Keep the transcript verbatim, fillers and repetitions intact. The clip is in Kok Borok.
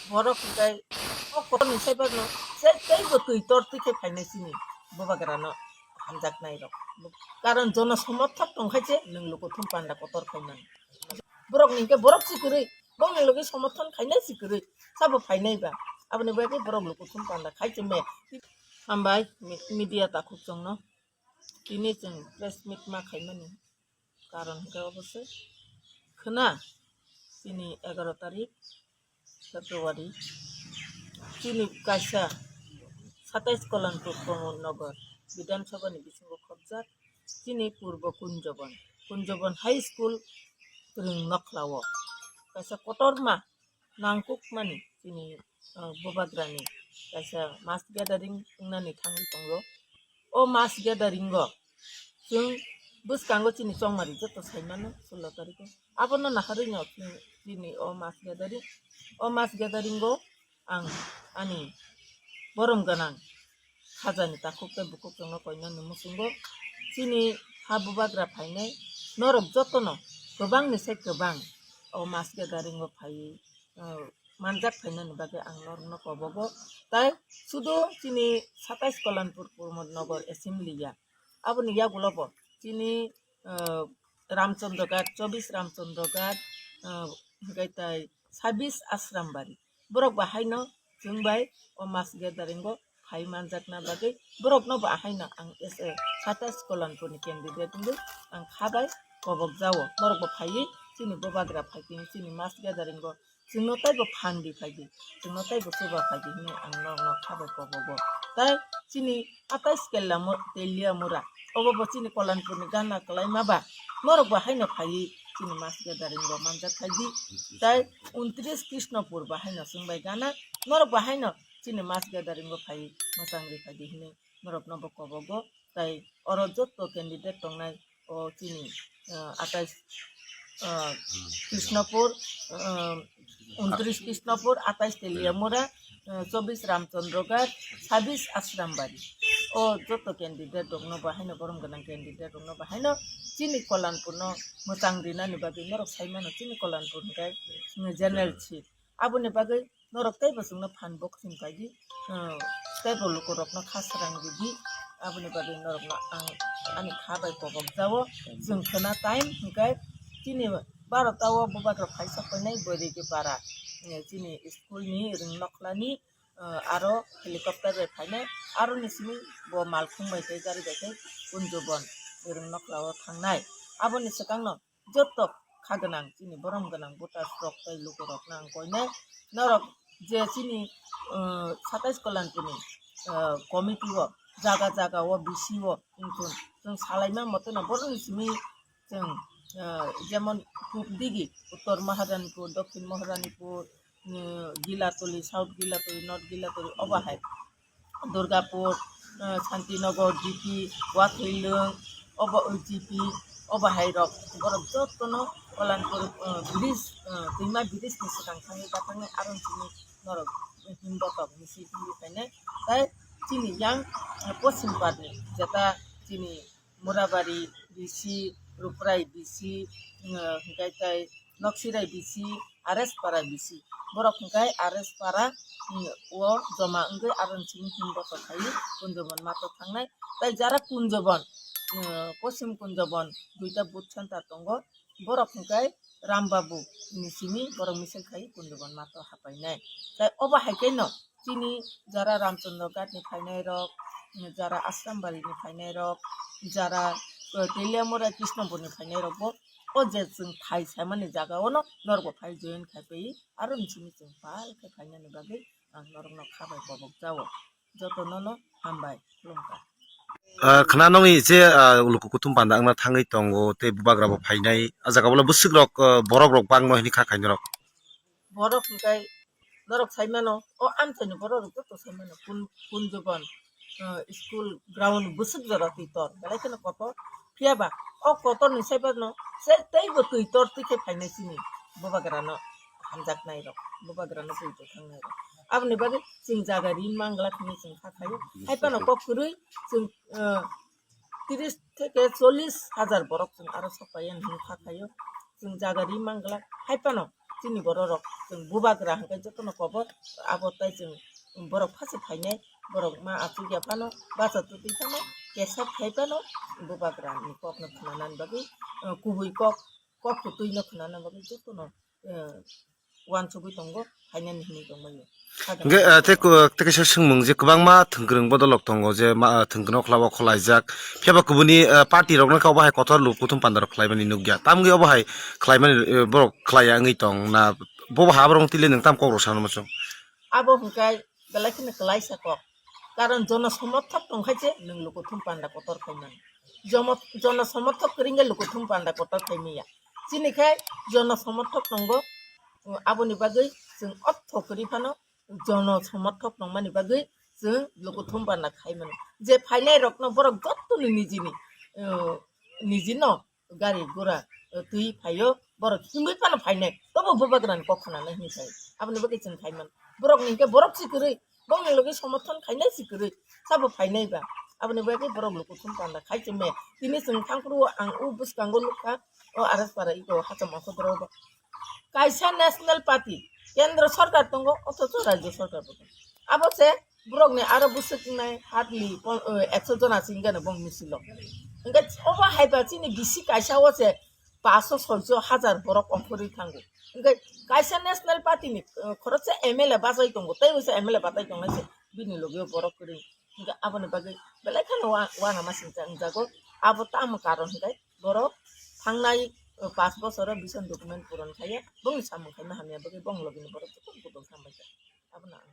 Borok hwnkhe o kotorni saiborno je teibo twi tor twi khe phainai chini bubagrano hamjaknairok. Karon jono somorthok tongkha se nwng lukuthum panda kotor khaimani. Borokni hwnkhe borok si kwrwi, bongni logi somorthon khainai si kwrwi, sabo phainai ba. Aboni bagwi borok lukuthum panda khai se me. Hambai mi-, media takhuk chwngno. Tini chwng press meet ma khaimani karon hwnkhe obo se khwna chini egaroh tarik February chini kaisa satais Kalanpur Pramod Nagar Bidhan Sabha ni bisingo khopjak chini Purbo Kunjobon, Kunjobon High School Rwng Nokhlao kaisa kotorma nangkukmani chini, uh, bubagrani kaisa mass gathering wngnani thangwi tongo. O mass gathering o chwng bwskango chini chongmari joto saimano sullo tariko. Abono naharwi no chini o mass gathering, o mass gathering o ang ani borom gwnang khajani takhuk tei bukhuk chwngno koinani muchungo chini ha bubagra phainai norok jotono kwbangni se kwbang o mass gathering o phaiwi, uh, manjak phainani bagwi ang norokno kobogo. Tai sudu chini satais Kalanpur Pramod Nagar Assembly ya. Aboni yagulo bo chini, uh, Ramchandra Ghat, chobis Ramchandra Ghat, uh, hwnkhe tai sabis Ashram Bari. Borok bo haino chwng bai o mass gathering o phai manjakna bagwi borokno bo haino ang as a satais Kalanpur ni candidate wngwi ang kha bai kobok jao. Borok bo phaiwi chini bubagra phaikhe chini mass gathering o chwngno teibo phan di phaidi, chwngno teibo chuba phaidi hinwi ang norokno kha bai kobogo. Tai chini atais Kella mu-, Telia Mura, obo bo chini Kalanpur ni gana kwlaima ba, norok bo haino phaiwi chini mass gathering o manjak phaidi. Tai untris Krishnapur bo haino chwng bai gana, norok bo haino chini mass gathering o phaiwi mwchang ri phaidi hinwi norokno bo kobogo. Tai oro jotto candidate tongnai o chini, ah, atais, ah, Krishnapur, ah, untris Krishnapur, atais Teliamura, ah, chobis Ramchandra Ghat, sabis Ashram Bari. O jotto candidate rokno bo haino borom gwnang candidate rokno bo haino chini Kalanpur no mwchang rinani bagwi norok saimano chini Kalanpur hwnkhe general seat. Aboni bagwi norok teibo chwngno phan boxing khaidi, ah, teibo lukurokno kha srang ridi. Aboni bagwi norokno ang ani kha bai kobok jao. Chwng khwna time hwnkhe chini barota o bubagra phaisa phainai Boiregi para, eh, chini school ni Rwng Nokhlani, eh, aro helicopter bai phainai, aroni simi bo malkhung bai tei gari bai tei Kunjobon Rwng Nokhla o thangnai. Aboni swkangno joto kha gwnang, chini borom gwnang voters rok tei lukurokno ang koinai. Norok je chini, uh, satais Kalanpur ni, uh, committee o jaga jaga o B C o wngthun, chwng salaima motono boroni simi chwng, uh, jemon pub digi, Uttor Maharanipur, Dokhin Maharanipur, uh, Gilatuli, South Gilatuli, North Gilatuli, obo hai Durgapur, eh, Santinagar, G P, Wathuilung, obo, G P, obo hai rok, borok jotono Kalanpur, eh, bridge, eh, twima bridge ni swkang thangwi bathangwi aro chini norok himbotok misi himwi phainai. Tai chini yang, eh, poschim parni jeta chini Murabari B C, Ruprai B C, eh, hwnkhe tai Noksirai B C, R S Para B C. Borok hwnkhe R S Para, mm, o joma wngwi aro chini himbotok khai Kunjomon mato thangnai. Tai jara Kunjomon, eh, Poschim Kunjomon duita booth center tongo. Borok hwnkhe Rambabu ni simi borok misil khai Kunjomon mato hapainai. Tai obo hai khe no chini jara Ramchandra Ghat ni phainai rok, jara Asrambari ni phainai rok, jara, eh, Teliamura Krishnapur ni phainai rok bo o je chwng phai saimani jaga o no norok bo phai join khai pai aro ni simi chwng pal khe phainani bagwi ang norok no kha bai kobok jao. Joto no no hambai khulumkha. Ah, khna nongni je, ah, luku kuthum panda wngna thangwi tongo tei bubagra bo phainai. Ah, jaga bole bwswk rok, ah, borok rok bangno hini kha khainai rok. Borok hwnkhe norok saimano, o amchaini borok rok joto saimano, kun-, Kunjobon, ah, school ground bwswk jora twi tor, belai kheno kotor. Phiya ba o kotor ni saiborno se teibo twi tor twi khe phainai chini bubagrano hamjaknai rok, bubagrano twi twi thangnai rok. Aboni bagwi chwng jaga ri manglak hinwi chwng kha khaio. Hai phano kok kwrwi chwng, ah, tris theke chollis hajar borok chwng aro sok paiya hinwi kha khaio. Chwng jaga ri manglak. Hai phano chini bororok chwng bubagra hwnkhe jotono kobor, abo tai chwng borok phasi phainai, borok ma achukya phano, bacha twtwi phano, kesa khai phano bubagrani kokno khwnanani bagwi, eh, kubui kok, kok kwtwino khwnanani bagwi jotono, eh, uansugwi tongo, phainani hinwi tongmani. Hingke, eh, tei ko-, tei kaisa swngmung je kwbangma thwngkwrwng bodolrok tongo je ma, ah, thwngkwrwng okla o khwlaijak. Phiya ba kubuni, eh, party rokno khe obo hai kotor luk kuthum panda rok khlaimani nukya. Tamgwi obo hai khlaimani, eh, borok khlaiya wngwi tong na, bobo ha borok twi le nwng tam kok rok sanw muchung? Abo hwnkhe belai kheno kwlaisa kok. Karon jono somorthok tongkha je nwng luk kuthum panda kotor khaimani. Jomo-, jono somorthok kwrwngkhe luk kuthum panda kotor khaimaya. Chini khe jono somorthok tongo, aboni bagwi chwng ortho kwrwi phano jono somorthok tongmani bagwi chwng luk kuthum panda khai mano. Je phainai rokno borok jottoni nijini, eh, nijino gari gura, eh, twi phaio, borok himwi phano phainai, tobo bubagrani kok khwnanai hinwi sai. Aboni bagwi chwng khai mano. Borokni hwnkhe borok si kwrwi, bongni logi somorthon khainai si kwrwi, sabo phainai ba. Aboni bagwi borok luk kuthum panda khai chwng me. Tini chwng thangphuru ang u bwskango nukha, o Araspara iko Hacham Okhodoro bo. Kaisa National Party, Kendro Sorkar tongo, othocho Rajya Sorkar bo tongo. Abo se borokni aro bwswk wngnai hardly pon-, eh, ekso jona se wngkha no bong misilo. Hwnkhe obo hai ba chini bisi kaisa o se paso soiso hajar borok ongkhorwi thango. Hwnkhe kaisa National Party ni, eh, khoroksa M L A bachai tongo, tei waisa M L A batai tongnai se bini logi o borok kwrwi. Hwnkhe aboni bagwi belai kheno wa-, uanama singcha wngjago. Abo tamo karon hwnkhe borok thangnai, eh, panch bochoro vision document puron khaiya, bongni samung khaima hamya bagwi bong logini borok joto kutung sambaikha. Abono ang